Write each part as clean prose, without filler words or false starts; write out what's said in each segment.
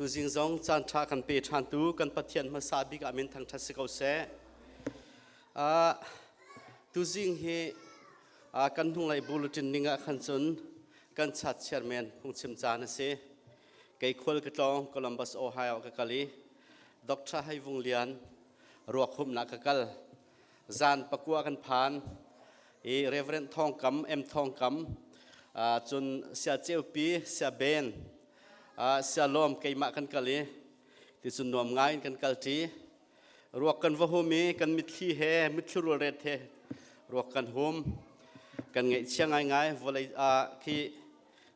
Tuzing zong caan ṭha kan pe ṭhantu kan Pathian hmasa bik ah min thangṭhat si ko seh. Tuzing hi kan hnunglei bulletin ning ah khan cun kan chat chairman phungchim caan a si. Kei khual ka tlawng Columbus, Ohio ka kal i Dr. Hai Vung Lian ruak humnak ka kal. Zan pakua kan phan i Reverend Thawng Kam, M Thawng Kam, cun Sia Ceupi, Sia Ben, Sia Lawm keimah kan kal i ticun nuam ngai in kan kal ṭi. Ruak kan va hum i kan mitthli he mitthli rualret he ruak kan hum. Kan ngaihchia ngaingai vawlei khi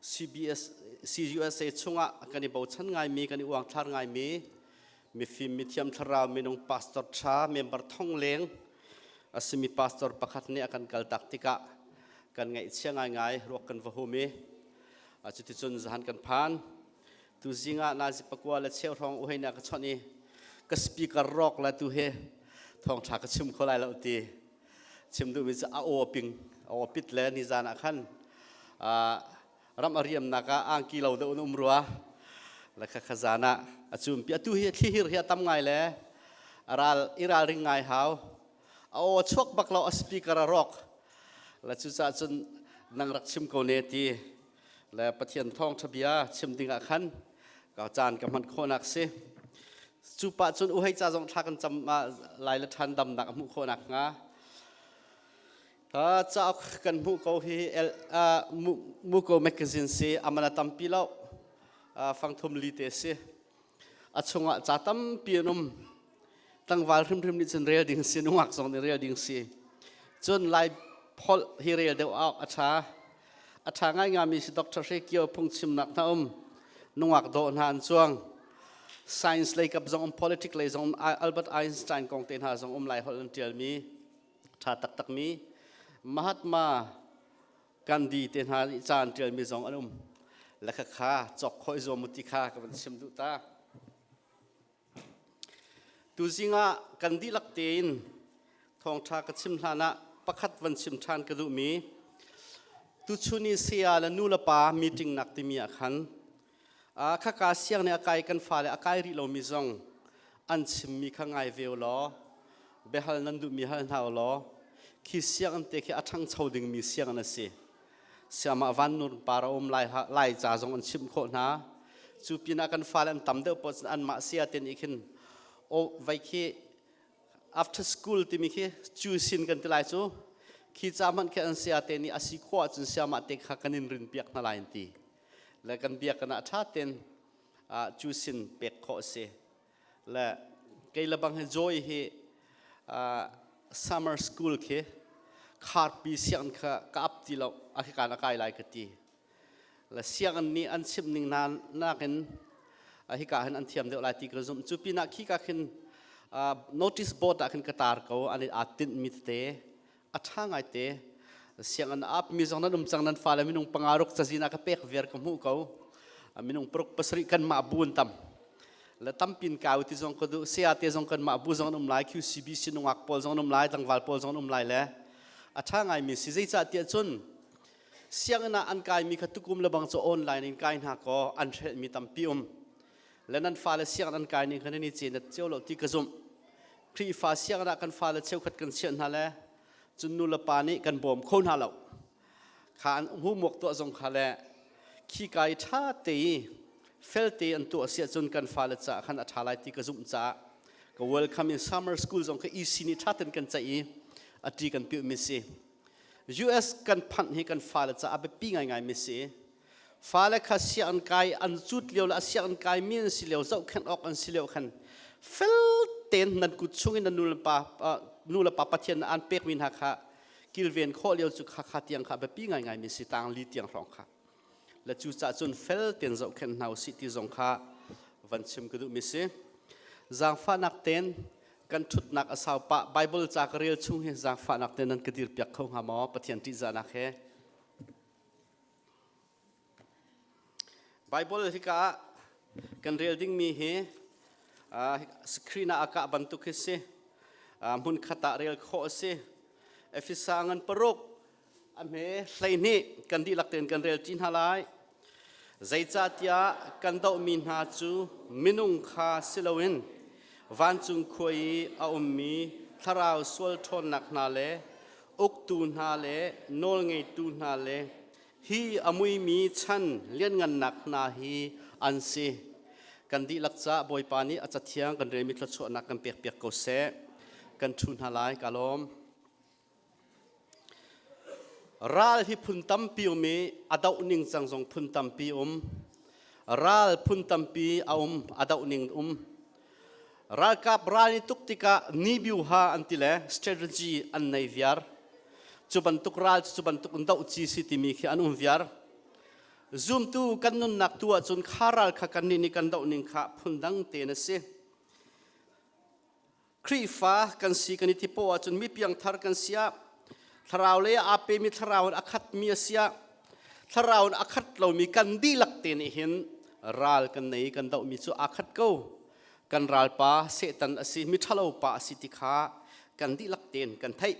CBS CUSA chungah kan i bochan ngaimi kan i uangthlar ngaimi mifim mithiam thlarau minung pastor ṭha member thong leng a simi pastor pakhat nih a kan kaltak tikah kan ngaihchia ngaingai ruak kan va hum i cuticun zahan kan phan. Tuzing ah nazi pakua le cheu hrawng uhei na ka chawnh i ka speaker rawk la tu he thawngṭha ka chim kho lai lo ti chim duhmi cu a aw ping a aw pit le nizan ah khan ram a riamnak ah angki lo deuh in um rua la kha khazan ah a cum pi atu hi thli hir hi a tam ngai le a ral i ralring ngai hau a aw chuak bak lo a speaker a rawk la cu ca cun nang rak chim ko ne ti le Pathian thawngṭha bia chim dingah khan ka caan ka hman khawhnak si. Cu pah cun uhei ca zong thla kan cam lai le ṭhan damnak a hmuh khawhnak hnga. Cauk kan hmuh ko hi Muko magazine si amana tampi lo fangthum li te si. A chungah ca tampi an um. Tlangval hrimhrim nih cun rel ding si, nungak zong nih rel ding si. Cun Lai pholh hi rel deuh awk a ṭha. A ṭha ngaingami si Dr. Hre Kio phungchimnak hna um. Nungak dawh hna an cuang. Science lei kap zong um, politics lei zong um, Albert Einstein kong te hna zong um Lai holh an ṭialmi ṭha taktakmi Mahatma Gandhi te hna nih ca an ṭialmi zong an um. Le khakha cawk khawh i zuam u ti kha ka van chim duh ta. Tuzing ah kan dihlak tein thawngṭha ka chim hlan ah pakhat van chim ṭhan ka duhmi tuchun i saya le nu le pa meeting nak timi ah khan khaka siang nih a kai kan fale a kai rih lomi zong an chimmi kha ngai ve u law biahal nan duhmi hal hna u law khi sianginn te khi a ṭhangcho dingmi sianginn a si. Siamah van nur par a um lai lai ca zong an chimh khawh hna. Cu pinah kan fale an tam deuh poh cun anmah sia te nih khin o vai khi after school timi khi cu sin kan ti lai cu khi ca hmanh khi an sia te nih a si khawh ahcun siamah te kha kan in rin piak hna lai an ti. Le kan bia kan ah ṭha ten cu sin pek khawh a si. Le kei le bang hi Joy hi summer school khi kharpi sianginn kha ka ap ti lo a khi kan a kai lai ka ti. Le sianginn nih an chimh ning na nakin hika hin an thiam deuh lai ti ka zumh. Cu pinah khi ka khin notice board ah khin ka tar ko an i aa tinh mi tete a ṭha ngai te. Sianginn ap mi zong nan um cang nan fale minung panga ruk cazin ah ka pek viar ka hmuh ko. Minung paruk pasarih kan mah bu an tam. Le tampin kau ti zong ka duh saya te zong kan mah bu zong an um lai QCBC nungak pawl zong an um lai tlangval pawl zong an um lai le a ṭha ngai mi si zeicah tiah cun sianginn ah an kai mi kha tukum le bang cu online in kai hna kaw an hrelh mi tampi um le nan fale sianginn an kai ning kha nan i cenet cio lo ti ka zumh Khrihfa sianginn ah kan fale cheukhat kan chiah hna le cun nu le pa nih kan bawm kho hna lo kha an homework tuah zong kha le khi kai ṭha te i felte an tuah si ahcun kan fale caah khan a ṭha lai ti ka zumh caah ka welcome in summer school zong kha EC nih ṭha ten kan ceih i a ṭi kan piuh mi si US kan phanh hi kan fale caah a biapi ngaingai mi si fale kha sianginn kai an cut lio le a sianginn kai mi an si lio zohkhenh awk an si lio khan fel tein nan kut chung in nan nu le pa Pathian an pek mi hna kha kilven khawh lio cu kha kha tiang kha biapi ngaingai mi si tang li tiang hrawng kha le cu ca cun fel ten zohkhenh hna usih ti zong kha van chim ka duh mi si zaangfahnak ten kan thutnak a sau pah Bible ca ka rel chung hi zaangfahnak ten nan ka dir piak kho hnga maw Pathian ṭihzahnak he Bible hika ah kan rel dingmi hi screen ah a kah bantuk hi si. Hmun khat ah rel khawh a si. Efesa ngan paruk a hme 12 kan dihlak tein kan rel ṭi hna lai. Zeicahtiah kan dohmi hna cu minung kha si loin vancung khua i a ummi thlarau sual ṭhawnnak hna le uktu hna le nawlngeitu hna le hi a muimi chan lianngannak hna hi an si. Kan dihlak caah Bawipa nih a cathiang kan relmi thluachuahnak kan pekpiak ko seh. Kan ṭhu hna lai, ka lawm. Ral hi phun tampi um i a doh ning cang zong phun tampi um. Ral phun tampi a um, a doh ning um. Ralkap ral i tuk tikah nibiuha an ti le strategy an nei viar. Cu bantuk ral cu bantuk in doh ci si timi khi an um viar. Zumtu kan nunnak tu ahcun kha ral kha kannih nih kan doh ning kha phundang tein a si. Khrihfa kan si kan i ti poah ahcun mi piangthar kan si ah thlarau lei ah aa pemi thlarau in a khatmi a si ah thlarau in a khat lomi kan dihlak te nih hin ral kan nei kan dohmi cu aa khat ko. Kan ralpa Satan a si, mi ṭhalo pa a si ti kha kan dihlak tein kan theih.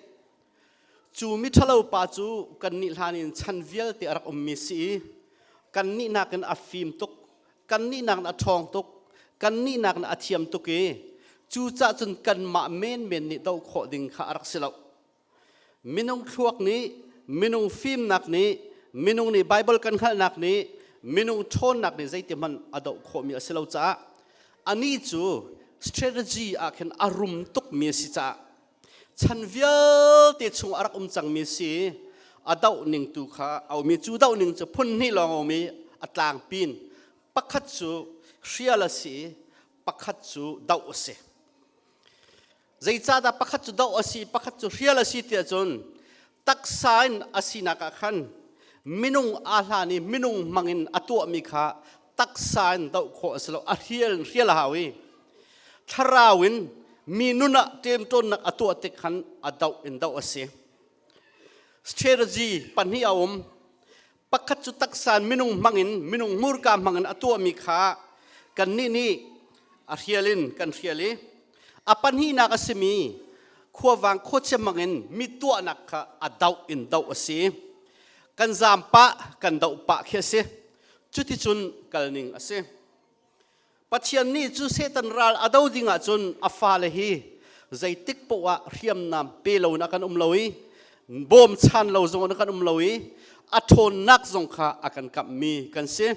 Cu miṭhalo pa cu kannih hlan in chan vialte a rak ummi si i kannih nakin a fim tuk, kannih nakin a ṭhawng tuk, kannih nakin a thiam tuk i cucah cun kanmah menmen nih doh khawh ding kha a rak si lo. Minung thluak nih, minung fimnak nih, minung nih Baibal kan hngalhnak nih, minung ṭhawnnak nih zeitihmanh a doh khawhmi a si lo caah anih cu strategy ah khin a rum tukmi a si caah chan vialte chung a rak um cangmi si a doh ning tu kha a um i cu doh ning cu phun hnih lawng a um i a tlangpin pakhat cu hrial a si pakhat cu doh a si. Zeicahdah pakhat cu doh a si pakhat cu hrial a si tiah cun taksa in a sinak ah khan minung aa hlan i minung hmangin a tuahmi kha taksa in doh khawh a si lo, a hrial in hrial a hau i thlarau in mi nun ah ṭemṭawnnak a tuah tik khan a doh in doh a si. Strategy pahnih a um. Pakhat cu taksa in minung hmangin minung hmurka hmangin a tuahmi kha kannih nih a hrial in kan hrial i a pahnihnak a simi khuavang khuachia hmangin mi tuahnak kha a doh in doh a si. Kan zaam pah kan doh pah khi a si. Cuticun kalning a si. Pathian nih cu Satan ral a do ding ahcun a fale hi zeitik poah ah hriamnam pe lo in a kan um lo i bawmchan lo zong in a kan um lo i a ṭhawnnak zong kha a kan kamhmi kan si.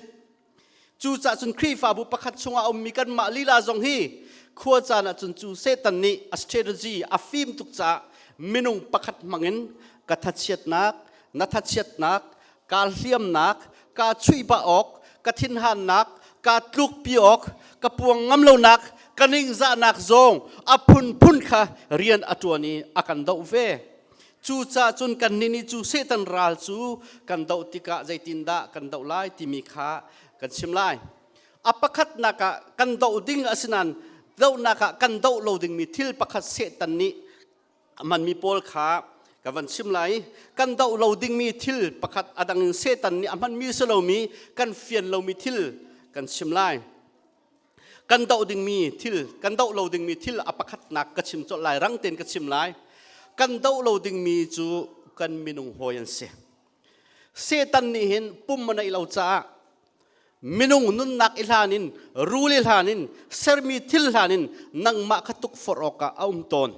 Cucaah cun Khrihfabu pakhat chungah a ummi kanmah lila zong hi khua caan ahcun cu Satan nih a strategy a fim tuk caah minung pakhat hmangin ka thachiatnak, na thachiatnak, kaa hliamnak, kaa chuihbah awk, ka thinhannak, kaa tlukpi awk, ka puang ngam lonak, ka ningzahnak zong a phunphun kha rian a ṭuan i a kan doh ve. Cucaah cun kannih nih cu Satan ral cu kan doh tikah zeitindah kan doh lai timi kha kan chim lai. A pakhatnak ah kan doh ding asinain dohnak ah kan doh lo dingmi thil pakhat Satan nih a hmanmi pawl kha ka van chim lai. Kan doh lo dingmi thil pakhat a dang in Satan nih a hmanmi si lomi kan fian lomi thil kan chim lai. Kan doh dingmi thil, kan doh lo dingmi thil a pakhatnak ka chim colh lai, rang tein ka chim lai. Kan doh lo dingmi cu kan minung hawi an si. Satan nih hin pum a neih lo caah minung nunnak i hlan in rul i hlan in sermi thil hlan in nangmah kha tukforh awkah a um tawn.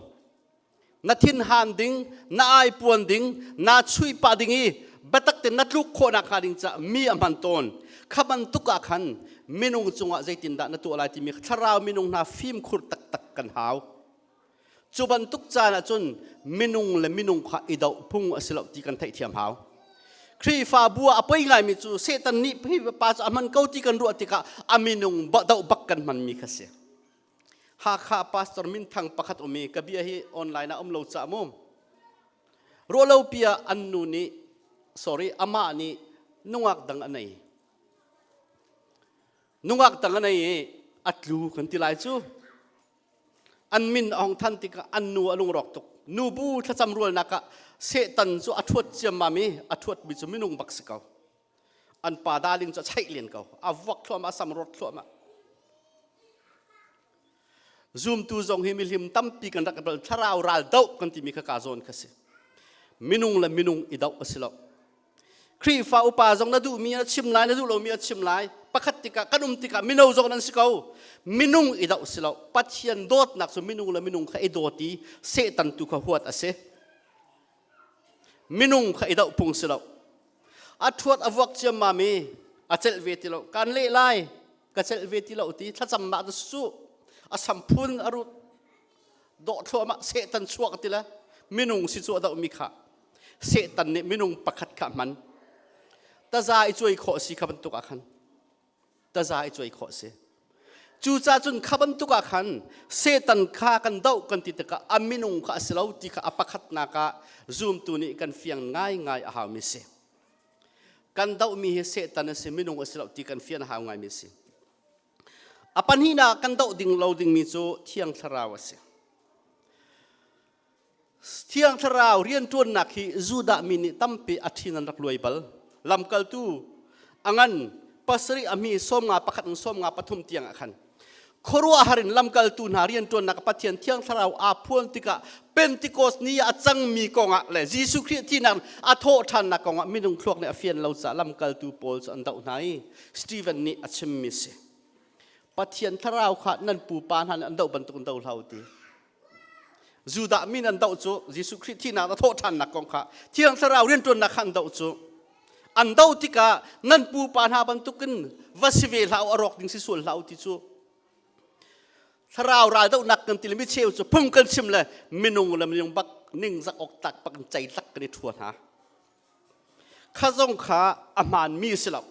Na thinhan ding, na aipuan ding, naa chuihpah ding i biatak tein na tluk khawhnak hnga ding caah mi a hman tawn. Kha bantuk ah khan minung cungah zeitindah na tuah lai timi thlarau minung hna fimkhur taktak kan hau. Cu bantuk caan ahcun minung le minung kha i doh phung a si lo ti kan theihthiam hau. Khrihfabu ah a poi ngaimi cu Satan nih hi pa cu a hman ko ti kan ruah tikah a minung doh bak kan hmanmi kha si. Hakha pastor minthang pakhat um i ka bia hi online ah um lo ca mu. Ruahlopi ah an nu nih sorry amah nih nungak dang a nei. Nungak dang a nei i a tlu kan ti lai cu. An min a hong than tikah an nu a lungrawk tuk. Nubu thlacam rualnak ah Satan cu a ṭhuat ciammam i a ṭhuatmi cu minung bak si ko. An pa darling cu a chaih len ko. A vuak thluahmah, a sam rawt thluahmah. Zumtu zong hi mihlim tampi kan rak bal thlarau ral doh kan timi kha ka zawn kha si. Minung le minung i doh a si lo. Khrihfa upa zong na duhmi a chim lai, na duh lomi a chim lai. Pakhat tikah kan um tikah mino zong nan si ko. Minung i doh si lo. Pathian dawtnak cu minung le minung kha i dawt i Satan tu kha huat a si. Minung kha i doh phung si lo. A thuat a vuak ciammam i a celh ve ti lo. Kan leh lai, ka celh ve ti lo ti thlacamnak cu su a samphun a rut dawh thluahmah Satan chuak ti le minung si cu a dohmi kha Satan nih minung pakhat kha hman taza i cuai khawh si kha bantuk ah khan taza i cuai khawh si. Cucaah cun kha bantuk ah khan Satan kha kan doh kan ti tikah a minung kha a si lo ti kha a pakhatnak ah zumtu nih kan fiang ngaingai a haumi si. Kan dohmi hi Satan a si, minung a si lo ti kan fian a hau ngaimi si. A pahnihnak kan doh ding lo dingmi cu Thiang Thlarau a si. Thiang Thlarau rianṭuannak hi Judah mi nih tampi a ṭhin an rak luai bal. Lamkaltu a ngan pasarih a mi 51 in 53 tiang ah khan khuaruahhar in lamkaltu hna rianṭuannak Pathian Thiang Thlarau aa phuan tikah Pentecost ni ah a cangmi kongah le Jesuh Khrih thinak a thawh ṭhannak kongah minung thluak nih a fian lo caah lamkaltu pawl cu an doh hna i Stephen nih a chimmi si. Pathian Thlarau kha nan pupa hna nih an doh bantuk in do hlah u ti. Judah mi nan doh cu Jesuh Khrih thihnak a thawh ṭhannak kong kha Thiang Thlarau rianṭuannak kha an doh cu an doh tikah nan pupa hna bantukin va si ve hlah u, a rawk ding si sual hlah u ti cu thlarau raldohnak kan ti le mi cheu cu phung kan chim le minung le minung bak ningzak awk tak bak in ceitlak kan i ṭhua hna. Kha zong kha a hmaanmi si lo.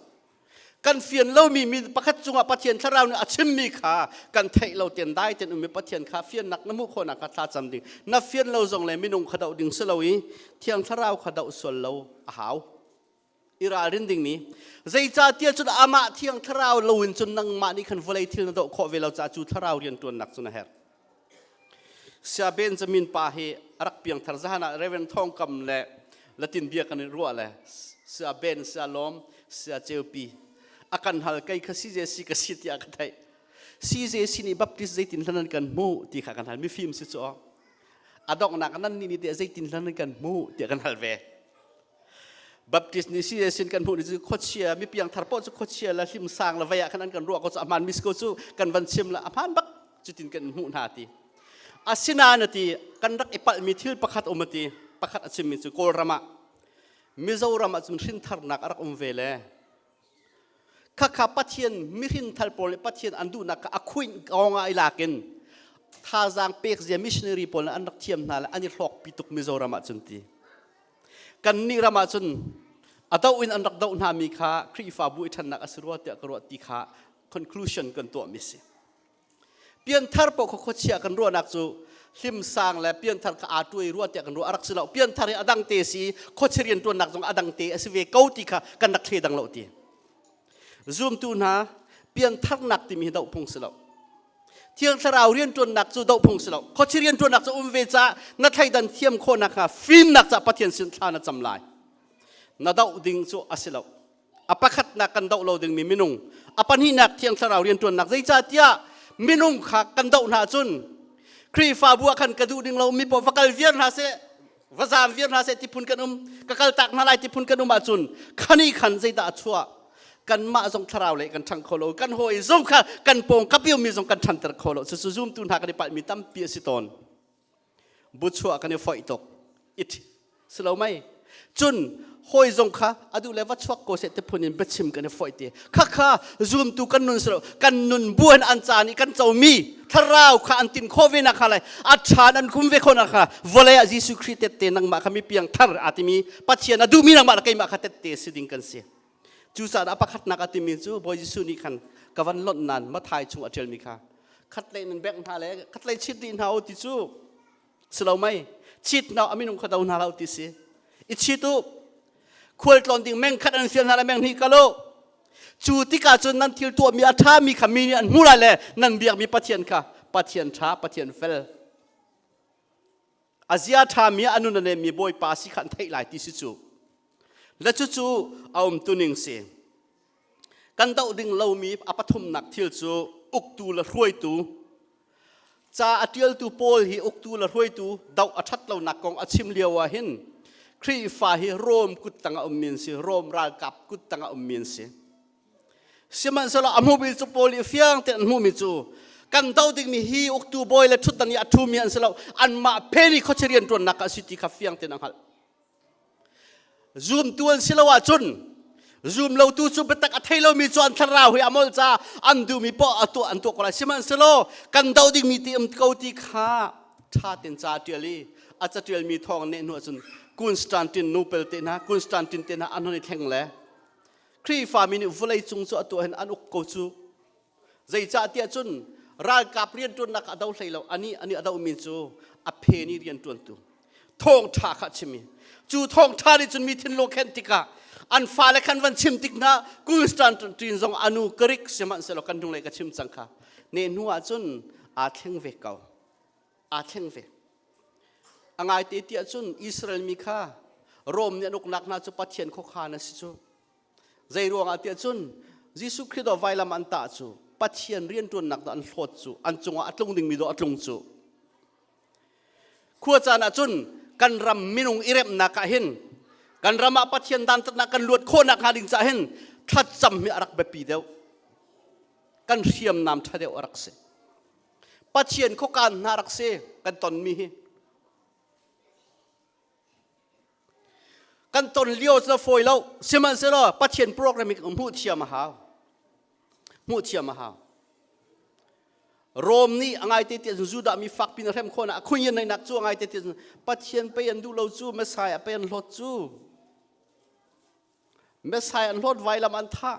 Kan fian lomi mi pakhat cungah Pathian thlarau nih a chimmi kha kan theih lo ten dai ten ummi Pathian kha fiannak na hmuh khawhnak kha thla cam ding. Na fian lo zong le minung kha doh ding si lo i Thiang Thlarau kha doh sual lo a hau. I ralrin dingmi zeicahtiah cun amah Thiang Thlarau lo in cun nangmah nih khan vawlei thil na doh khawh ve lo caah cu thlarau rianṭuannak cu na herh. Sia Benjamin pa hi a rak piangthar zahan ah Reverend Thawng Kam le Latin bia kan i ruah le Sia Ben, Sia Lawm, Sia Ceupi a kan hal kei kha CJC ka si tiah ka theih. CJC nih Baptist zeitin hlan an kan hmuh ti kha kan hal mifim si cu a donghnak nan nih nih tiah zeitin hlan an kan hmuh tiah kan hal ve. Baptist nih si sin kan hmuh ni cu khuachia mi piangthar poh cu khuachia le hlimsang le vei ah khan an kan ruah ko cu a hmaan mis ko cu kan van chim le a hmaan bak cutin kan hmuh hna ti. Asinain ati kan rak i palhmi thil pakhat um ati pakhat a chimmi cu Kawlram ah Mizoram ah cun hrintharnak a rak um ve le khakha Pathian mihrinthal pawl nih Pathian an duhnak kha a khuinh kong ah i lakin thazaang pek zia missionary pawl nih an rak thiam hna le an i hlawkpi tuk Mizoram ah cun ti. Kannih ram ah cun a doh in an rak doh hna mi kha Khrihfabu i ṭhannak a si rua tiah ka ruah ti kha conclusion kan tuahmi si. Pianthar paoh kha khuachia kan ruahnak cu hlimsang le pianthar kha aa tuai rua tiah kan ruah a rak si lo. Pianthar hi a dang te si, khuachia rianṭuannak zong a dang te a si ve ko ti kha kan rak thledang lo ti. Zumtu hna piantharnak timi hi doh phung si lo. Thiang Thlarau rianṭuannak cu doh phung si lo. Khuachi rianṭuannak cu um ve caah na thleidan thiam khawhnak hnga fimnak caah Pathian sin thla na cam lai. Na doh ding cu a si lo. A pakhatnak kan doh lo dingmi minung, a pahnihnak Thiang Thlarau rianṭuannak zeicahtiah minung kha kan doh hna cun Khrihfabu ah khan ka duh ding lo mi paoh va kal viar hna seh, va zaam viar hna seh ti phun kan um, ka kal tak hna lai ti phun kan um ahcun khani khan zeidah a chuah? Kanmah zong thlarau lei kan ṭhang kho lo, kan hawi zong kha kan pawng ka mi zong kan ṭhanter kho lo. Cucu zumtu hna kan i palhmi tampi a si tawn. Buchuah kan i foih tuk. It si lo mei? Cun hawi zong kha a duh le va chuak ko seh ti phun in biachim kan i foih ti. Khakha zumtu kan nun si lo, kan nun buan an caan i kan comi thlarau kha an tin khawh ve nak kha lai a ṭhan an kum ve khawh nak kha vawlei ah Jesuh Khrih tette nangmah kha mi piang thar aa timi Pathian a duhmi nangmah le keimah kha tette si ding kan si. Cucaah a pakhatnak a timi cu Bawi Jesuh nih khan ka van lonh nan Mathai chung a ṭialmi kha khatlei nan bengh hna le khatlei chit dih hna u ti cu si lo mei chit hna a minung kha do hna lo ti si i chit u khualtlawn ding meng khat an fial hna le meng hnih kal u cu tikah cun nan thil tuahmi a ṭhami kha mi nih an hmu lai le nan biakmi Pathian kha Pathian ṭha Pathian fel a zia ṭhami a nun a nemmi Bawipa si kha an theih lai ti si cu le cucu a um tuning si kan doh ding lomi a pathumnak thil cu uktu le hruaitu ca a ṭialtu Paul hi uktu le hruaitu doh a ṭhat lonak kong a chim lio ah hin Khrihfa hi Rom kut tangah ummi an si, Rom ralkap kut tangah ummi an si. Sihmanhsehlaw a hmumi cu Paul i fiang tein an hmuhmi cu kan do dingmi hi uktu bawi le ṭhutdan i a ṭhumi an si lo, anmah phen i khuachia rianṭuannak a si ti kha fiang tein a hngalh. Zumtu an si lo ahcun zum lotu cu biatak a thei lomi cu an thlarau hi a molh caah an duhmi poah a tuah an tuah ko lai. Sihmanhsehlaw kan do dingmi ti um ko ti kha ṭha tein ca a ṭial i a caṭialmi thawng neh hnu ahcun Constantine Nobel te hna Constantine te hna an hon i thleng le Khrihfami nih vawlei cung cu atu hin an uk ko cu. Zeicah tiah cun ralkap rianṭuannak a do hlei lo ani ani a domi cu a phen i rianṭuantu thawngṭha kha a chim i cu thawngṭha nih cun mi thinlung khen tikah an fale khan van chim tik hna Constantine zong anu Greek sihmanhsehlaw kan hnunglei ka chim cang kha ne hnu ah cun aa thleng ve ko aa thleng ve a ngaite tiah cun Israel mi kha Rom nih an uknak hna cu Pathian khuakhan a si cu zei ruangah tiah cun Jesuh Khrih do vailam an tah cu Pathian rianṭuannak dah an hlawt cu an cungah a tlung dingmi do a tlung cu khua caan ah cun kan ram minung i remnak ah hin kan ram ah Pathian dantatnak kan luat khawhnak hnga ding caah hin thlacam hi a rak biapi deuh kan hriamnam ṭha deuh a rak si Pathian khuakaan hna rak si kan tonmi hi. Kan ton lio cu fawi lo sihmanhsehlaw Pathian program hi hmuh thiam a hau. Hmuh thiam a hau. Rom nih a ngaite ti Judah mi fak pin a hrem khawh na khuin nei nak cu a ngaite ti Pathian pei an duh lo cu Messiah pei an hlawt cu Messiah an hlawt vailam an thah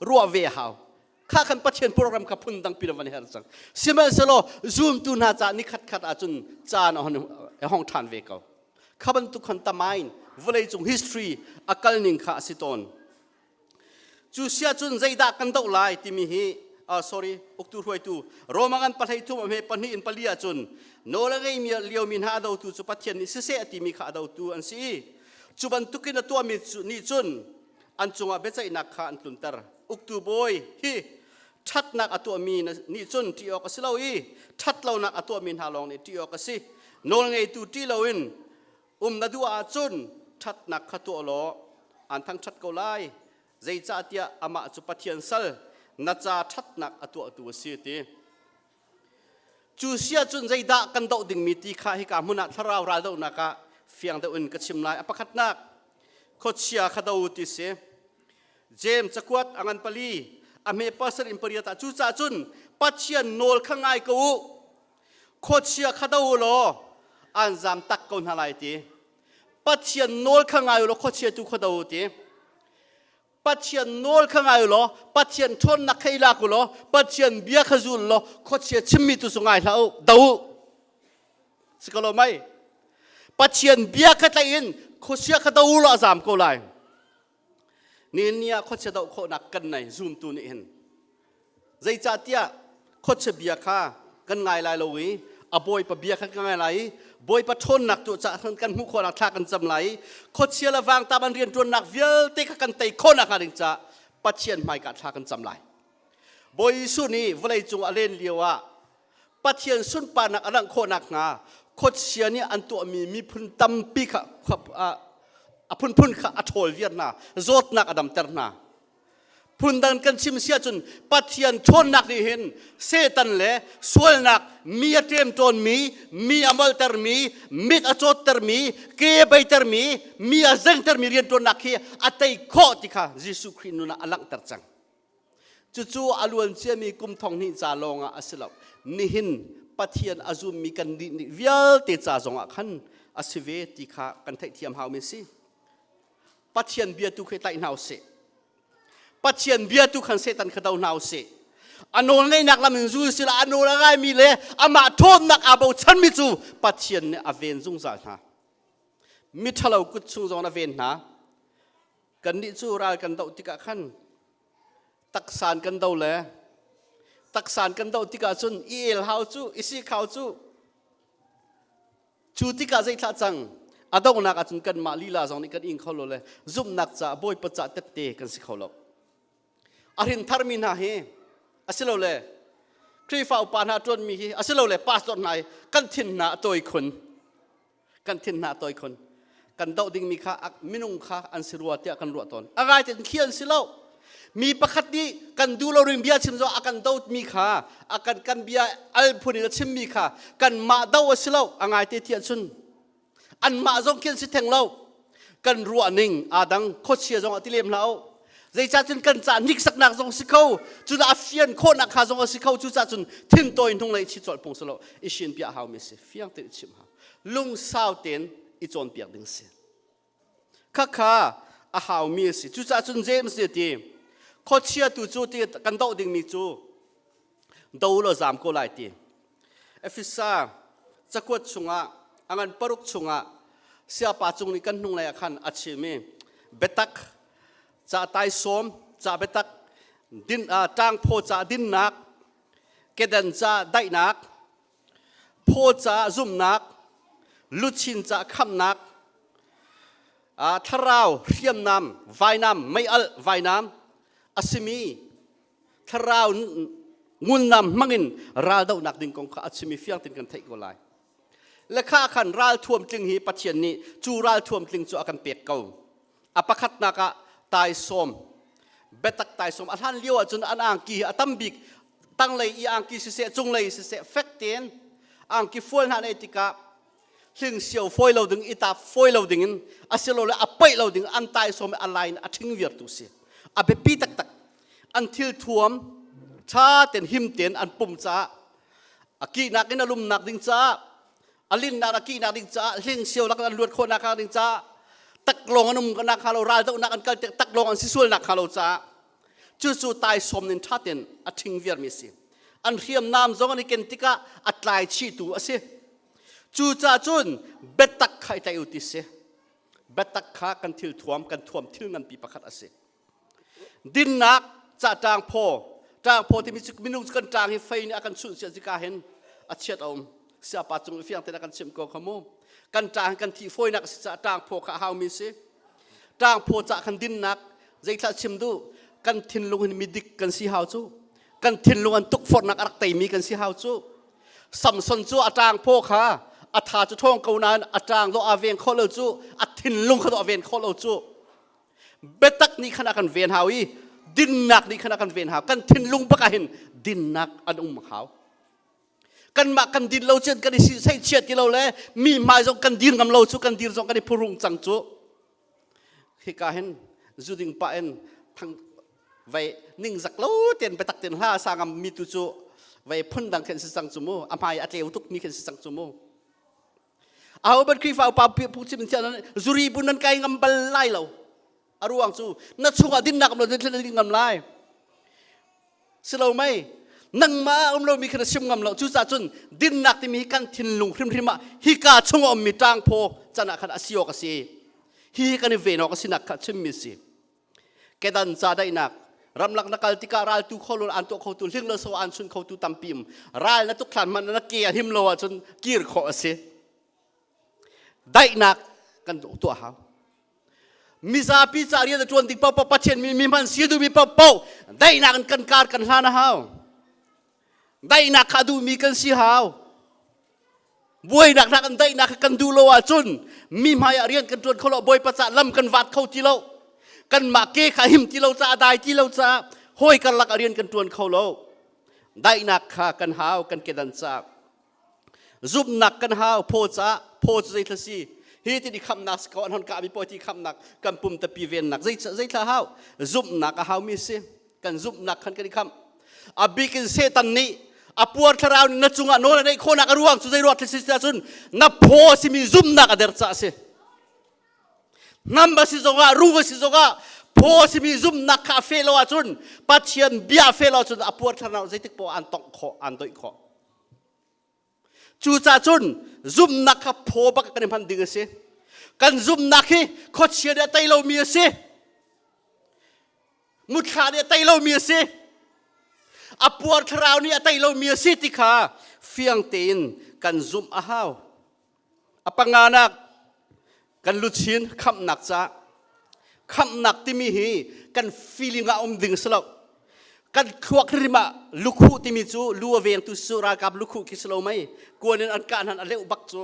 ruah ve hau kha khan Pathian program kha phun dang pin van her cang sihmanhsehlaw zumtu hna ca ni khat khat ahcun caan a hong ṭhan ve ko kha bantuk khan tamain vawlei cung history a kal ning kha a si tawn Cu sia cun zeidah kan doh lai timi hi sorry uktu hruaitu Roma ngan pahlei thum a hme pahnih in pali ahcun nawl a ngeimi liomi hna a dotu cu Pathian nih siseh a timi kha a dotu an si i cu bantukin a tuahmi nih cun an cungah biaceihnak kha an tlunter. Uktu bawi hi ṭhatnak a tuahmi nih cun ṭih awk a si lo i ṭhatlonak a tuahmi hna lawng nih ṭih awk a si. Nawlngeitu ṭih loin Um na duh ahcun ṭhatnak kha tuah law aan thangṭhat ko lai. Zeicahtiah amah cu Pathian sal, na ca ṭhatnak a tuahtu a si ti. Cu si ahcun zeidah kan doh dingmi ti kha hika hmun ah thlarau raldohnak ah fiang deuh in ka chim lai. A pakhatnak, khuachia kha do ti si. James cakuat a ngan pali, a hme pasar in pariat ah cucaah cun Pathian nawl kha ngai ko u. Khuachia kha do u law an zam tak ko hna lai ti. Pathian nawl kha ngai u law khuachia tu kha do u ti. Pathian nawl kha ngai u law Pathian ṭhawnnak kha i lak u law Pathian bia kha zul law khuachia chimmi tu cu ngai hlah u do u. Si ko lo mei? Pathian bia kha tlaih in khuachia kha do u law a zam ko lai. Nihin ni ah khuachia doh khawhnak kan nei zumtu nih hin. Zeicahtiah khuachia bia kha kan ngai lai lo i a bawipa bia kha kan ngai lai i bawipa ṭhawnnak tu caah kan hmuh khawhnak thla kan cam lai i khuachia le vangtam an rianṭuannak vialte kha kan tei khawhnak hnga ding caah Pathian hmaika thla kan cam lai. Bawi Jesuh nih vawlei cung a len lio ah Pathian sunparnak a langh khawh nakhnga khuachia nih an tuahmi miphun tampi kha a phunphun kha a ṭhawl viar hna, zawtnak a damter hna. Phundang kan chim si ahcun Pathian ṭhawnnak nih hin Satan le sualnak mi a ṭemṭawnmi, mi a moltermi, mit a cawttermi, ke a beitermi, mi a zengtermi rianṭuannak hi a tei khawh ti kha Jesuh Khrih nun ah a langhter cang. Cucu a luan ciami kum thong hnih ca lawngah a si lo. Nihin Pathian a zummi kan nih nih vialte ca zongah khan a si ve ti kha kan theihthiam haumi si. Pathian bia tu khi tlaih hna usih. Pathian bia tu khan Satan kha do hna usih. A nawl ngeihnak lam in zul sila a nawl a ngaimi le amah ṭhawnnak aa bochanmi cu Pathian nih a ven zungzal hna. Miṭhalo kut chung zong a ven hna. Kannih cu ral kan doh tikah khan taksan kan do le taksan kan doh tikah cun i el hau cu i sik hau cu cu tikah zeithlah cang a donghnak ahcun kanmah lila zong nih kan ing kho lo le zumhnak caah bawipa cah tette kan si kho lo a hrin tharmi hna hi asilole Khrihfa upa hna ṭuanmi hi asilole pastor hna hi kan thin hna a tawi khun. Kan thin hna toi khun. Kan doh dingmi kha minung kha an si rua tiah kan ruah tawn. A ngai tein khi an si lo. Mi pakhat nih kan duh lo ring bia chim zo a kan dotmi kha a kan kan bia al phun in a chimmi kha kan mah do a si lo. A ngai te ti ahcun anmah zong khi an si theng lo. Kan ruah ning aa dang khuachia zong a ti lem hlah u. Zeicahcun kan ca hniksaknak zong si kho, cun a fian khawhnak kha zong a si kho, cucaah cun thintawi hnunglei chi colh phung si lo, i shin piah hau mi si, fiang tein i chim hau. Lungsau tein i cawnpiak ding si. Khakha a hau mi a si. Cucaah cun James nih a ti, khuachia tu cu ti kan doh dingmi cu do law zam ko lai ti. Efesa cakuat chungah a ngan paruk chungah siapa cung nih kan hnunglei ah khan a chim i biatak ca taisawm ca biatak din ṭangphaw ca dinnak kedan ca daihnak phaw ca zumhnak luchin ca khamhnak thlarau hriamnam vainam meialh vainam a simi thlarau ngunnam hmangin raldohnak ding kong kha a chim i fiang tein kan theih ko lai. Le kha khan ral thuam tling hi Pathian nih cu ral thuam tling cu a kan pek ko. A pakhatnak ah taisawm biatak taisawm a hlan lio ahcun an angki hi a tam bik tanglei i angki siseh cunglei siseh fek tein angki fual hna nei tikah hlingsiau fawi lo ding i tap fawi lo ding in asilole a paih lo ding an taisawm i a line a ṭhing viartu si a biapi taktak an thil thuam ṭha ten him ten an pum caah a kihnak in a lumnak ding caah a linnak a kihnak ding caah hlingsiau lak an luat khawhnak ding caah taklawng an um nak hnga lo raldohnak an kal tik taklawng an si sualnak hnga lo caah cucu taisawm nin ṭha ten a ṭhing viarmi si an hriamnam zong an i ken tikah a tlai chihtu a si Cucaah cun biatak kha i tlaih u ti si. Biatak kha kan thil thuam, kan thuam thil nganpi pakhat a si. Dinnak ca ṭang phaw, ṭang phaw timi cu minung cu kan ṭang hi fei nih a kan chunh sia zika hin a chiat a um. Siapa cung i fiang tein a kan chimh ko kha mu. Kan ṭang kan thih fawinak a si caah ṭang phaw kha a haumi si. Ṭang phaw ca khan dinnak zeithlah chim duh kan thinlung hin midik kan si hau cu. Kan thinlung an tukforhnak a rak teimi kan si hau cu. Samson cu a ṭang phaw kha a tha cu ṭhawng ko nain a ṭang dawh aa veng kho lo cu a thinlung kha dawh a ven kho lo cu biatak nih khan a kan ven hau i dinnak nih khan a kan ven hau kan thinlung bak ah hin dinnak an um hau kanmah kan din lo cun kan i seihchiah ti lo le mi hmai zong kan dir ngam lo cu kan dir zong kan i phurung cang cu hika hin zuding pah in thang vei ningzak lo ten biatak ten hla sa ngam mi tu cu vei phun dang khin si cang cu mu a hmai a tleu tuk mi khin si cang cu mu aho ban Khrihfa upa pu chim in zuri bu nan kai ngam bal lai lo a ruang cu na chungah dinnak um lo thil ding ngam lai si lo mei nangmah um lomi kha na sim ngam lo cucaah cun dinnak timi hi kan thinlung hrimhrim ah hika chung a ummi ṭangphaw can ah khan a si awk a si hi kan i ven awk a sinak kha chimmi si kedan ca daihnak ramlak na kal tikah raltu kho an tuah khotu hling lo so an chun khotu tampi um ral na tuk thlan hmanh na ke a him lo ahcun kir khawh a si daihnak kan tuah hau mizapi ca rian a ṭuan ding paohpaoh Pathian mi mi hman si duhmi paohpaoh daihnak in kan kar kan hlan a hau daihnak kha duhmi kan si hau buainak hna kan daihnak kha kan duh lo ahcun mi hmai ah rian kan ṭuan kho lo bawipa ca lam kan vat kho ti lo kanmah ke kha him ti lo caah dai ti lo caah hawi karlak ah rian kan ṭuan kho lo daihnak kha kan hau kan kedan caah Zumhnak kan hau phaw caah phaw cu zeithla si hi ti khamnak si ko an hon kah mi pawi ti khamnak kan pum tapi vennak zei zeithla hau zumhnak a hau mi si kan zumhnak khan kan i khamh a bik in Satan nih a puar thlarau na cungah nawl a neih khawhnak a ruang cu zei ruah thil si cun na phaw a simi zumhnak a der ca a si Hnam a si zongah rung a si zongah phaw a simi zumhnak kha a fe lo ahcun Pathian bia a fe lo ahcun a puar thlarau zeitik poah an tongh khawh an doih khawh Cucaah cun zumhnak kha phaw bak kan i hman ding a si. Kan zumhnak hi khuachia nih a tei lomi a si. Muthla nih a tei lomi a si. A puar thlarau nih a tei lomi a si ti kha fiang tein kan zumh a hau. A panganak kan luchin khamhnak ca khamhnak timi hi kan feeling ah um ding si lo kan thluak hrim ah lukhuh timi cu lu a vengtu su ralkap lukhuh khi si lo mei kuan in an kah hnan a leuh bak cu.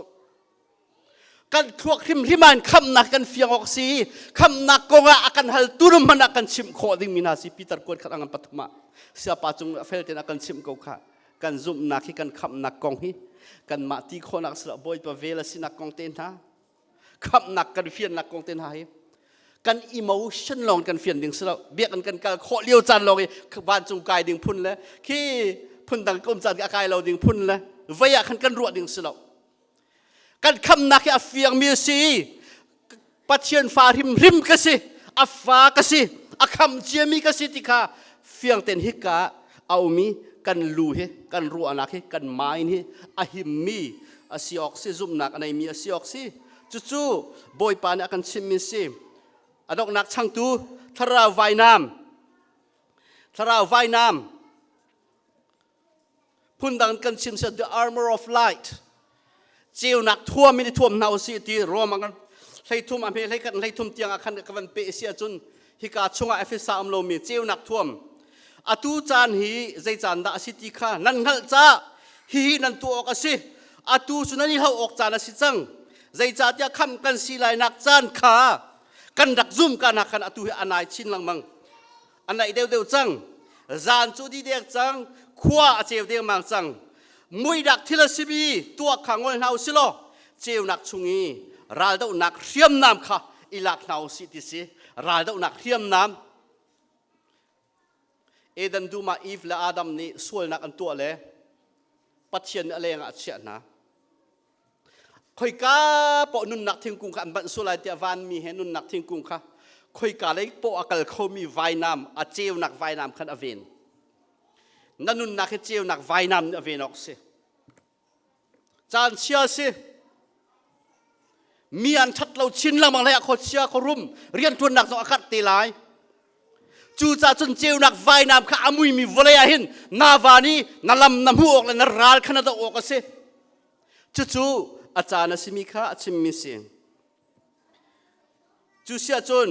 Kan thluak hrimhrim ah in khamnak kan fiang awk si. Khamnak kong ah a kan hal tu hmanh ah kan chimh khawh dingmi hna si. Peter kuat khat angan pathum ah siapa cung fel tein a kan chimh ko kha. Kan zumhnak hi kan khamnak kong hi kanmah ti khawhnak sila Bawipa vel a sinak kong te hna khamnak kan fiannak kong te hna hi kan emotion lawng kan fian ding si lo. Biakinn kan kal khawh lio caan lawng i vancung kai ding phun le khi phundang ka um caan a kai lo ding phun le vei ah khan kan ruah ding si lo. Kan khamnak hi a fiangmi a si. Pathian fa hrimhrim ka si, a fa ka si, a kham ciami ka si ti kha fiang tein hika a um i kan lu hi, kan ruahnak hi, kan mind hi a himmi a si awk si, zumhnak a neimi a si awk si. Cucu Bawipa nih a kan chimmi si. A donghnak changtu thlarau vainam, thlarau vainam phundang kan chim si the armor of light, ceunak thuam in i thuam hna usih ti Rome ah 13 a hme 21 33 tiang ah khan ka van pe si ahcun hika chungah Efesa um lomi ceunak thuam atu caan hi zei caan dah a si ti kha nan hngalh ca hihi nan tuah awk a si. Atu cu nan i hlo awk caan a si cang, zeicahtiah kham kan si lai nak caan kha kan rak zum ka nak khan atu hi a nai chin lengmang, a naih deuhdeuh cang. Zan cu di dek cang, khua a ceu dengmang cang. Muidak thil a simi tuah kha ngol hna usih law ceunak chung i raldohnak hriamnam kha i lak hna usih ti si. Raldohnak hriamnam. Eden dum ah Eve le Adam nih sualnak an tuah le Pathian nih a leng ah a chiah hna. Khoika poh nunnak thingkung kha an banh sual lai tiah vanmi he nunnak thingkung kha khoika lei poh a kal khomi vainam, a ceunak vainam khan a ven. Na nunnak hi ceunak vainam nih a ven awk si. Caan chia si. Mi an ṭhat lo chin lengmang hlei ah khuachia khuarum rianṭuannak zong a karh te lai. Cucaah cun ceunak vainam kha a muimi vawlei ah hin na van i na lam na hmuh awk le na ral kha na doh awk a si. Cucu a caan a simi kha a chimmi si. Cu siah cun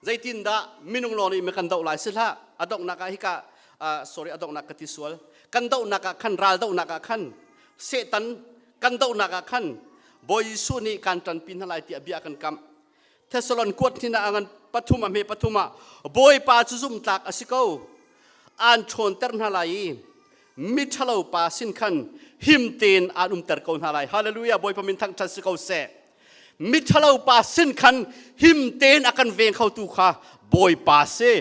zeitindah minung lawng nih kan doh lai si hlah. A donghnak ah hika sorry, a donghnak ka ti sual. Kan dohnak ah khan, ral dohnak ah khan, Satan kan dohnak ah khan Bawi Jesuh nih kan ṭanpi hna lai tiah bia kan kamh. Thessalon kuat hnin ah ngan pathum a hme pathum ah Bawipa cu zumtlak a si ko, aan ṭhawnter hna lai i miṭhalo pa sin khan him tein aan umter ko hna lai. Hallelujah! Bawipa min thangṭhat si ko seh. Miṭhalo pa sin khan him tein a kan veng khotu kha Bawipa si.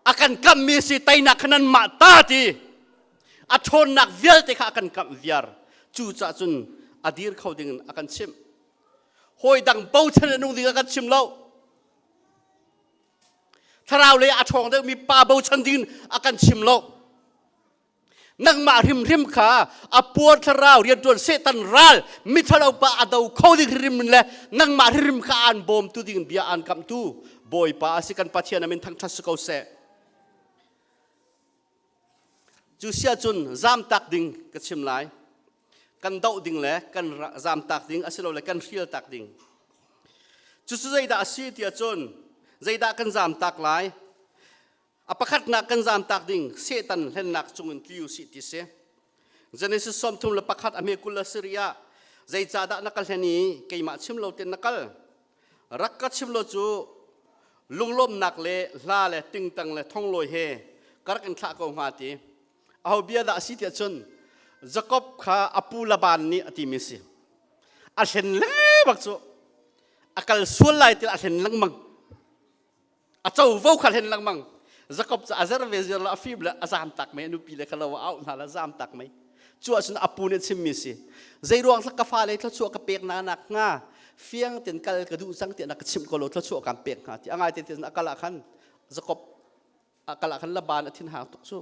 A kan kamhmi si, teinak kha nanmah ta ti. A ṭhawnnak vialte kha a kan kamh viar. Cucaah cun a dir kho ding in a kan chimh. Hawi dang bochan in nung ding a kan chim lo. Thlarau lei a ṭhawng deuhmi pa bochan ding a kan chim lo. Nangmah hrimhrim kha a puar thlarau rianṭuan Satan ral miṭhalo pa a do kho ding hrimhrim le nangmah hrimhrim kha aan bawmtu ding bia aan kamhtu Bawipa a si. Kan Pathian a min thangṭhat si ko seh. Cu sia cun zamtak ding ka chim lai. Kan doh ding le kan zamtak ding asilole kan hrial tak ding. Cucu zeidah a si tiah cun zeidah kan zamtak lai? A pakhatnak kan zamtak ding Satan hlennak cungin tli usih ti si. Genesis 31 a hme 27 ah zeicahdah na ka hlen i keimah chim lo ten na kal? Rak ka chim lo cu lunglawmnak le hla le tingtang le thonglawi he ka rak in thlah ko hnga ti. Aho bia dah a si tiah cun Jakob kha a pu Laban nih a timi si. A hlen lengmang cu a kal sual lai ti a hlen lengmang. A covo kha hlen lengmang. Jakob cu a zer ve ziar lo, a fim le a zam tak mei, a nupi le kha lo a auh hna le zam tak mei. Cu ahcun a pu nih chimmi si. Zei ruang ka fale thluachuah ka pek na nak hnga fiang ten kal ka duh cang tiah na ka chimh ko lo thluachuah kan pek hnga ti. A ngai te a kal ah khan Jakob a kal ah khan Laban a thinhang tuk cu,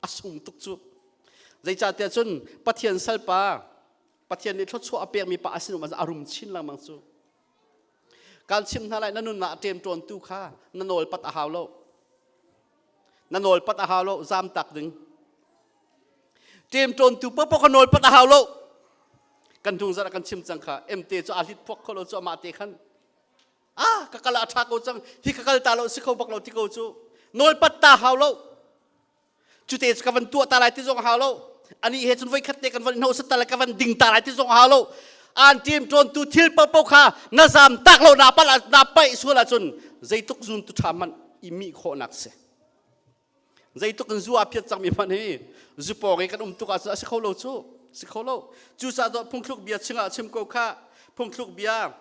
a sung tuk cu. Zeicahtiah cun Pathian salpa, Pathian nih thluachuah a pekmi pa a sinum a rum chin lengmang cu. Kan chim hna lai, na nunnak a ṭemṭawntu kha na nawl pat a hau lo. Na nawl pat a hau lo, zam tak ding. Ṭemṭawntu paohpaoh kha nawl pat a hau lo. Kan hnung zarh ah kan chim cang kha, MT cu aa hlit phuak kho lo cu amah te khan. Ah, ka kal ah a ṭha ko cang, hi ka kal ta lo si kho bak lo ti ko cu. Nawl pat ta hau lo. Cute cu ka van tuah ta lai ti zong hau lo. Ani he cun voi khat te kan van hno sat ta lai ka van ding ta lai ti zong hau lo. An ṭim ṭawntu thil paohpaoh kha na zam tak lo na palh na paih sual ahcun zeitluk zun tu ṭha hmanh i mih khawhnak si. Zeitluk in zu a phiat cangmi hmanh hi zu pawng i kan um tuk ahcun a si kho lo cu. Si kho lo. Cucaah phungthluk bia chingah chim ko kha phungthluk bia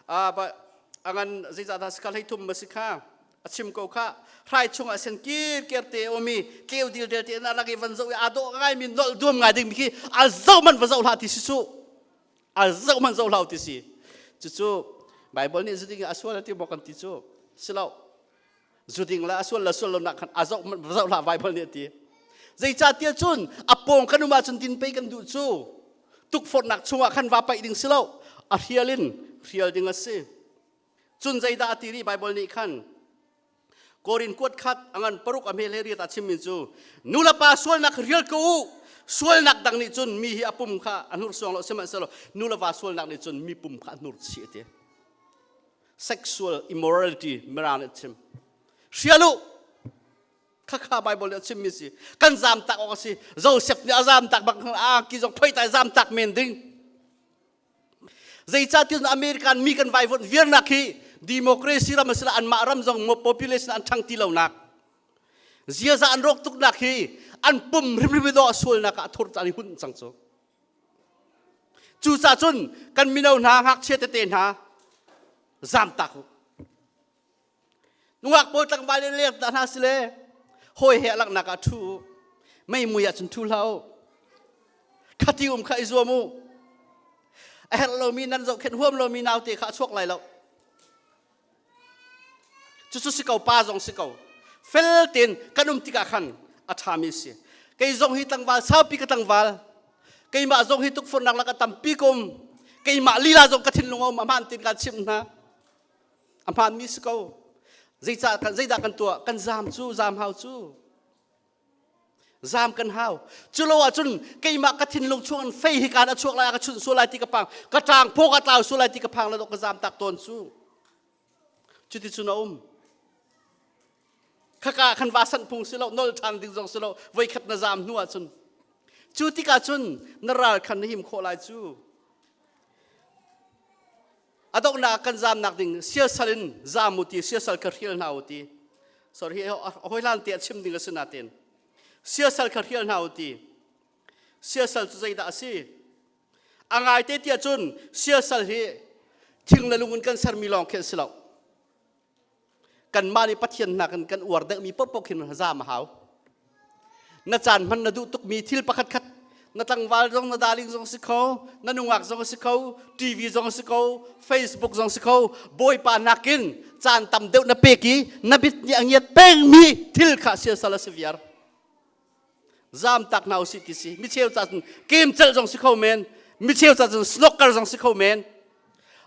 a ngan zeizah dah si kha 13 ma si kha a chim ko kha hrai chungah sen kir ker te omi tleu dil del te na rak i van zoh i aa dawh ngai mi nolh duam ngai ding mi khi a zoh man va zoh hlah ti si su a zoh man zoh hlah ti si cucu Bible nih zuding a sual ti maw kan ti cu si lo zuding la a sual la sual lo nak khan a zoh man va zoh hlah Bible nih a ti zeicahtiah cun a pawng kan um ahcun din pei kan duh cu tukforhnak chungah khan va paih ding si lo a hrial in hrial ding a si Cun zeidah a ti rih Baibal nih khan Korin kuat khat a ngan paruk a hmel he riat a chimmi cu nu le pa sualnak rial ko u sualnak dang nih cun mi hi a pum kha a hnursuang lo sihmanhsehlaw nu le va sualnak nih cun mi pum kha a hnur chih a ti sexual immorality mirang nih chim hrial u khakha Bible nih a chimmi si kan zam tak awk a si Joseph nih a zam tak bak a ki zong phoi tai zam tak men ding Zeicahtiah American mi kan vaivuanh viarnak hi democracy ram a si anmah ram zong population an ṭhang ti lonak ziaza an rawk tuknak hi an pum hrimhrim i sualnak ah thur caan i hun cang cu. Cucaah cun kan mino hna ngakchia tete hna zamtak u. Nungak pawl tlangval in leng ta hna sile hawi he langhnak ah ṭhu u. Mei mui ah cun ṭhu hlah u. Khati um kha i zuam u. A herh lomi nan zohkhenh huam lomi naute kha a chuak lai lo. Cucu si ko pa zong si ko. Fel tein kan um tikah khan a ṭhami a si. Kei zong hi tlangval saupi ka tlangval. Keimah zong hi tukforhnak lak a tampi ka um. Keimah lila zong ka thinlung a um a hmaan tin kaan chimh hna. A hmaanmi si ko. Zeicah kan zeidah kan tuah? Kan zaam cu, zaam hau cu. Zaam kan hau. Cu lo ahcun keimah ka thinlung chung in fei hi kaan a chuak lai, a ka chunh sual lai ti ka phang. Ka ṭaang phaw ka tlau sual lai ti ka phang le ka zaam tak tawn cu. Cuti cun a um. Khaka khan va sanh phung si lo, nol ṭhan ding zong si lo, voikhat na zaam hnu ahcun. Cu tikah cun na ral khan na him khawh lai cu. A donghnak kan zamnak ding siasal in zam u ti siasal kha hrial hna u ti sorry hawi hlan te a chim ding a si natin siasal kha hrial hna u ti siasal cu zeidah a si a ngai te tiah cun siasal hi thing le lung in kan sermi lawng khi a si lo Kanmah nih Pathian nakin kan uar deuhmi paohpaoh khin zaam a hau. Na caan hman na duh tukmi thil pakhat khat na tlangval zong na darling zong si kho, na nungak zong si kho, TV zong si kho, Facebook zong si kho, Bawipa nakin caan tam deuh na pek i na bit nih a ngiat pengmi thil kha siasal a si viar. Zaam tak hna usih ti si. Micheu ca cun game celh zong si kho men, micheu ca cun snooker zong si kho men.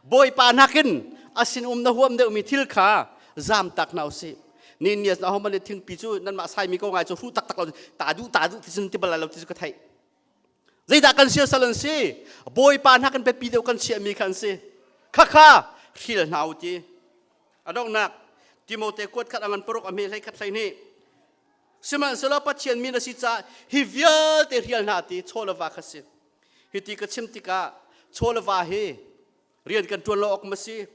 Bawipa nakin a sin um na huam deuhmi thil kha zaam tak hna usih. Ni ni na homan thingpi cu nanmah saimi ko ngai cu hru taktak lo ta duh ta duh ti cun ti bal lo ti cu ka theih. Zeidah kan siasal an si? Bawipa hna kan biapi deuh kan chiahmi kha an si. Khakha hril hna u ti. A donghnak Timote kuat khat angan paruk a hme hlei khat hlei hnih Sihmanhsehlaw Pathian mi na si caah hi vialte hrial hna ti chaw le va kha si. Hi ti ka chim tikah chaw le va hi rian kan ṭuan lo awk ma si,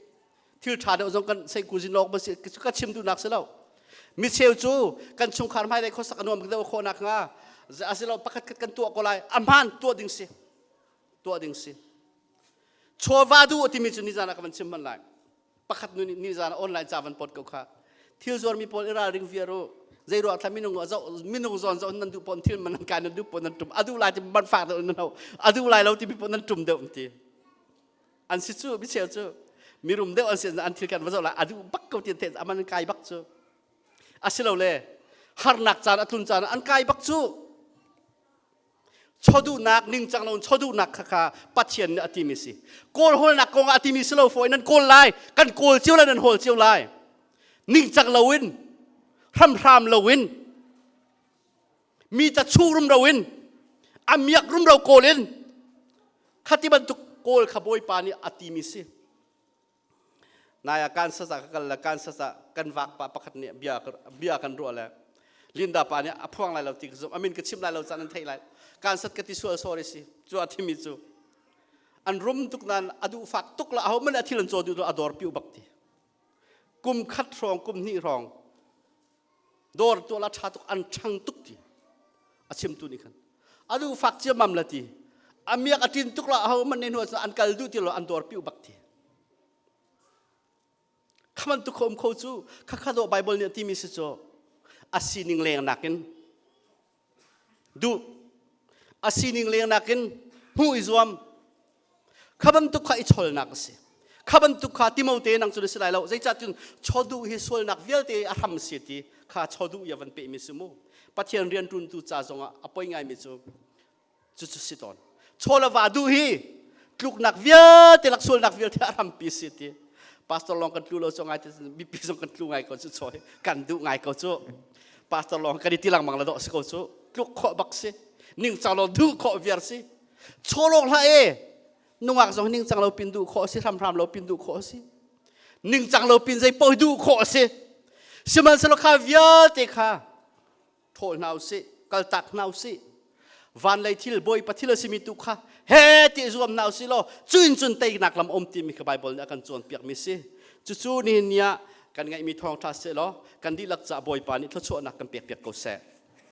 thil ṭha deuh zong kan seikuzin awk ma si, ka chim duhnak si lo. Micheu cu kan chungkhar hmailei khuasak a nuam deuh khawh nakhnga asilo pakhat khat kan tuah ko lai a hmaan tuah ding si tuah ding si chawva duh timi cu nizan ah ka van chim hman lai Pakhat nu nih nizan online ca van pot ko kha. Thil zuarmi pawl i ralring viar u. Zei ruang thla minung zoh minung zawn zoh nan duh pon thil man nan kai nan duh pon nan tum adu lai ti man fak deuh nan ho adu lai lo ti mi pon nan tum deuh ti. An si cu micheu cu mirum deuh an si an thil kan va zoh lai adu bak ko ti the aman kai bak cu. Asilole harnak caan a tlun caan an kai bak cu. Chawduhnak ningcang lo chawduhnak kha kha Pathian nih a timi si. Kawl hawlnak kong ah a timi si lo fawi nan kawl lai, kan kawl cio lai nan hawl cio lai. Ningcang loin, hramhram loin, mi ta chu rumro in, a miak rumro kawl in, khati bantuk kawl kha Bawipa nih a timi si. Nai ah Kansas ah ka kal le Kansas ah kan vak pa pakhat nih bia bia kan ruah le Linda pa nih a phuang lai lo ti ka zumh amin ka chim lai lo caan an theih lai Kansas ka ti sual sorry si cu a thimi cu. An rum tuk nain a duh fak tuk la aho man a thil an caw duh a dawr piu bak ti. Kum khat hrawng kum hnih hrawng dawr tu la tha tuk an ṭhang tuk ti. A chimtu nih khan a duh fak ciammam la ti. A miak a ṭin tuk la aho man ne hnu an kal duh ti lo an dawr piu bak ti. Kha bantuk kha um kho cu khakha dawh Bible nih a timi si cu a sining leng nakin duh a sining leng nakin hmuh i zuam kha bantuk kha i cholnak a si kha bantuk kha Timote nang cu na si lai lo zeicah cun chawduh hi sualnak vialte a hram si ti kha chawduh i a van pehmi si mu Pathian rianṭuntu ca zongah a poi ngaimi cu cucu si tawn chaw le va duh hi tluknak vialte lak sualnak vialte a rampi si ti pastor lawng kan tlu lo cu ngai te mipi zong kan tlu ngai ko cu chaw hi kan duh ngai ko cu pastor lawng kan i ti lengmang la dawh si ko cu tluk khawh bak si ningcang lo duh khawh viar si chaw lawng hlah e nungak zong ningcang lo pin duh khawh si hramhram lo pin duh khawh si ningcang lo pin zei paoh duh khawh si sihmanhsehlaw kha vialte kha ṭhawl hna usih kaltak hna usih van lei thil bawipa thil a simi tu kha he ti zuam hna usih law cuin cun teinak lam um timi kha Bible nih a kan cawnpiakmi si cucu nihin ni ah kan ngeihmi thawngṭha seh law kan dihlak caah bawipa nih thluachuahnak kan pekpiak ko seh.